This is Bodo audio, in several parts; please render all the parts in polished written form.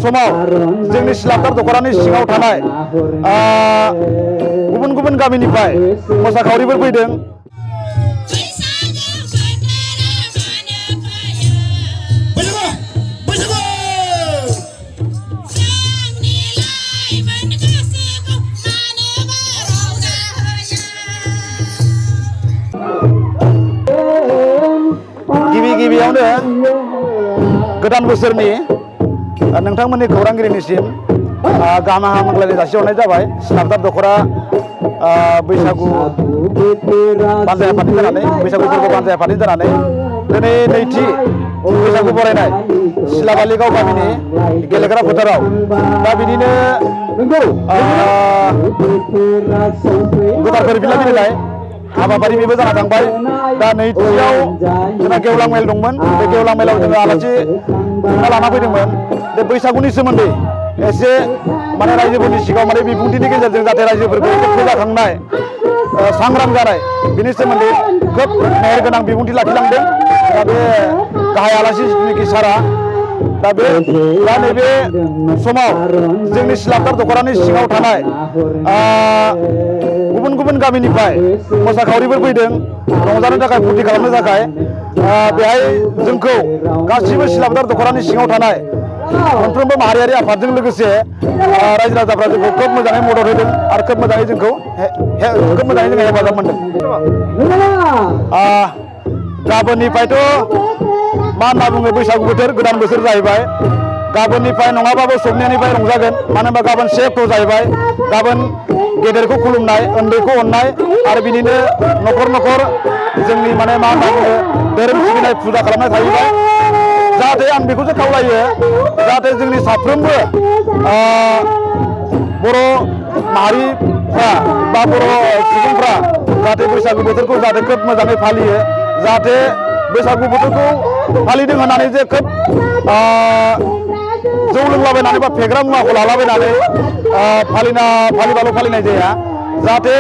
समाव जोंनि सिलाफोर दख'रानि सिङाव थानाय गुबुन गुबुन गामिनिफ्राय मोसाखावरिफोर फैदों। गिबियावनो गोदान बोसोरनि नोंथांमोननि खौरांगिरिनिसिम गाहाम हामलायनाय जासिहरनाय जाबाय। सिलाफोर दख'रा बैसागु बानजाय आफादनि जानानै बैसागु फोरबो बानजाय आफादनि जानानै दिनै नैथि बैसागु बरायनाय सिलाबालिगाव गामिनि गेलेग्रा फोथाराव दा बिदिनो गोथार बिलाइ बिलाइ हाबाफारि बेबो जाना थांबाय। दा नैथियाव जोंना गेवलां मेल दंमोन। बे गेवलां मेलाव जोङो आलासि लाना फैदोंमोन। बे बैसागुनि सोमोन्दै एसे माने रायजोफोरनि सिगाङाव माने बिबुंथिनि गेजेरजों जाहाथे रायजोफोरखौ फोजाखांनाय सांग्रां जानाय बिनि सोमोन्दै खोब मेहेर गोनां बिबुंथि लाखिलांदों। दा बे गाहाय आलासि जिथुनिखि सारा दा नैबे समाव जोंनि सिलाफोर दख'रानि सिङाव थानाय गुबुन गुबुन गामिनिफ्राय मोसाखावरिफोर फैदों रंजानो थाखाय फुरथि खालामनो थाखाय। बेहाय जोंखौ गासिबो सिलाफोर दख'रानि सिङाव थानाय मोनफ्रोमबो माहारियारि आफादजों लोगोसे रायजो राजाफ्रा जोंखौ खोब मोजाङै मदद होदों आरो खोब मोजाङै जोंखौ हेफाजाब मोनदों। गाबोननिफ्रायथ' मा होनना बुङो बैसागु बोथोर गोदान बोसोर जाहैबाय। गाबोननिफ्राय नङाबाबो सबनियानिफ्राय रंजागोन। मानो होनबा गाबोन 1 अक्ट' जाहैबाय। गाबोन गेदेरखौ खुलुमनाय उन्दैखौ अननाय आरो बिदिनो न'खर न'खर जोंनि माने मा होनना बुङो धोरोम सिबिनाय फुजा खालामनाय थाहैबाय। जाहाथे आं बेखौसो खावलायो जाहाथे जोंनि साफ्रोमबो बर' माहारिफ्रा बा बर' सुबुंफ्रा जाहाथे बैसागु बोथोरखौ जाहाथे खोब मोजाङै फालियो। जाहाथे बैसागु बोथोरखौ फालिदों होननानै जे खोब जौ लोंलाबायनानै बा फेग्रा मुवाखौ लालाबायनानै फालिबाल' फालिनाय जाया। जाहाथे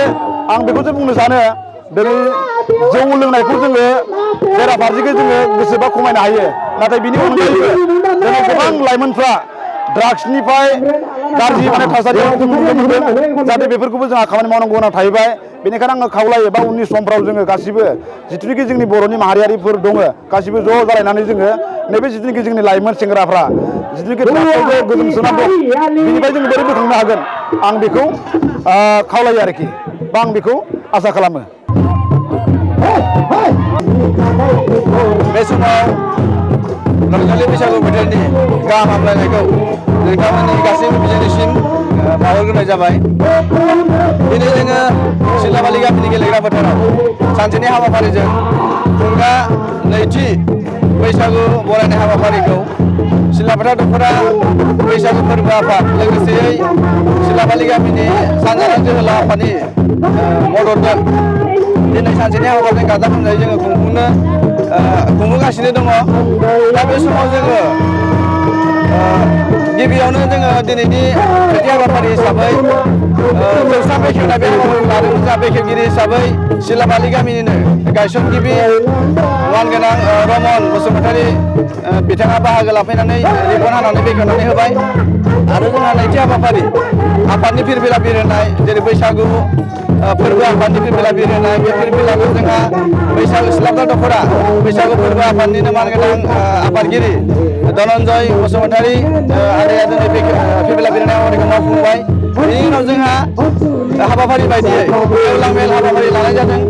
आं बेखौसो बुंनो सानो दिनै जौ लोंनायखौ जोङो बेराफारसेखै जोङो गोसोबा खमायनो हायो। नाथाय बिनि अनगायैबो जोंनि गोबां लाइमोनफ्रा ड्राग्सनिफ्राय गाज्रि माने थासारियाव जों नुनो मोनदों। जाहाथे बेफोरखौबो जोंहा खामानि मावनांगौ गोनां थाहैबाय। बेनिखायनो आङो खावलायो बा उननि समफ्राव जोङो गासिबो जिथुनिखि जोंनि बर'नि माहारियारिफोर दङ गासिबो ज' जालायनानै जोङो नैबे जिथुनिखि जोंनि लाइमोन सेंग्राफ्रा जिथुनिखि ड्राग्सआव गोदोसोनानै दं बिनिफ्राय जों बोरै बोखांनो हागोन आं बेखौ खावलायो आरोखि बा आं बेखौ आसा खालामो। बे समाव रंजालि बैसागु बोथोरनि गाहाम हामलायनायखौ नोंथांमोननि गासैबो बिजोंनिसिम बावहरग्रोनाय जाबाय। दिनै जोङो सिलाबालि गामिनि गेलेग्रा फोथाराव सानसेनि हाबाफारिजों खुंगा नैथि बैसागु बरायनाय हाबाफारिखौ सिलाफोथार दख'रा बैसागु फोरबो आफाद लोगोसेयै सिलाबालि गामिनि सानजाना जोहोलाव आफादनि मददजों दिनै सानसेनि हाबाफारिजों गाजा गोमजायै जोङो खुंबोगासिनो दङ। दा बे समाव जोङो गिबियावनो जोङो दिनैनि सेथि हाबाफारि हिसाबै जौस्रां बेखेवनाय बे हाबाफारिखौ लादोंमोन। जोंहा बेखेवगिरि हिसाबै सिलाबालि गामिनिनो गायसनगिरि मानगोनां रमन बसुमतारी बिथाङा बाहागो लाफैनानै रिबन हानानै बेखेवनानै होबाय। आरो जोंहा नैथि हाबाफारि आफादनि फिरफिला बिरहोनाय जेरै बैसागु फोरबो आफादनि फिरफिला बिरहोनाय बे फिरफिलाखौ जोंहा बैसागु सिलाफोथार दख'रा बैसागु फोरबो आफादनिनो मानगोनां आफादगिरि धनन्जय बसुमतारी आदाया दिनै फिरफिला बिरहोनाय हाबाफारिखौ मावफुंबाय। बेनि उनाव जोंहा हाबाफारि बायदियै गेवलां मेल हाबाफारि लानाय जादों।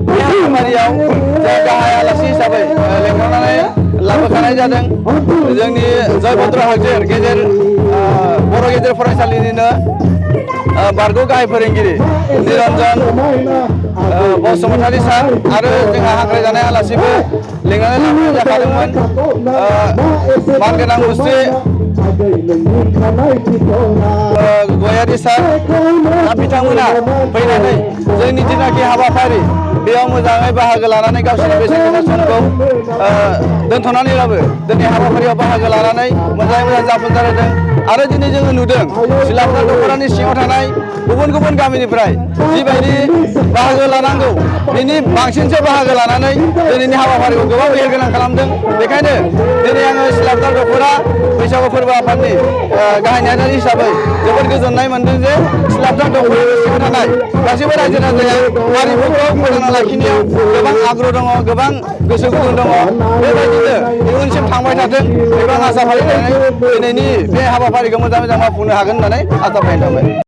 बे हाबाफारियाव जों गाहाय आलासि हिसाबै लेंहरनानै लाबोखानाय जादों जोंनि जयभद्र हागजेर बर' गेजेर फरायसालिनिनो बारग' गाहाय फोरोंगिरि निरन्जन बसुमतारी सार आरो जोंहा हांख्रायजानाय आलासिबो लिंनानै लाबोनाय जाखादोंमोन मानगोनां मुस्रि गयारि सार। दा बिथांमोना फैनानै जोंनि जेनाखि हाबाफारि बेयाव मोजाङै बाहागो लानानै गावसोरनि बेसेन गोसा समखौ दोनथ'नानैब्लाबो दिनै हाबाफारियाव बाहागो लानानै मोजाङै मोजां जाफुंसार होदों। आरो दिनै जोङो नुदों सिलाफोथा दख'रानि सिङाव थानाय गुबुन गुबुन गामिनिफ्राय जिबायदि बाहागो लानांगौ बिनि बांसिनसो बाहागो लानानै दिनैनि हाबाफारिखौ गोबां मेहेरगोनां खालामदों। बेखायनो दिनै आङो सिलाफोथा दख'रा बैसागु फोरबो आफादनि गाहाय नेहाथारि हिसाबै जोबोद गोजोननाय मोनदों जे सिलाफोथा दख'रानि सिङाव थानाय गासैबो रायजो राजाया हारिमुखौ फोथांना लाखिनायाव गोबां आग्रह दङ, गोबां गोसो गुदुं दङ। बेबायदिनो इयुनसिम थांबाय थाथों एबा आसा फारिनानै दिनैनि बे हाबाफारिखौ मोजां मोजां मावफुंनो हागोन होननानै आसा फारिनाय थाबाय।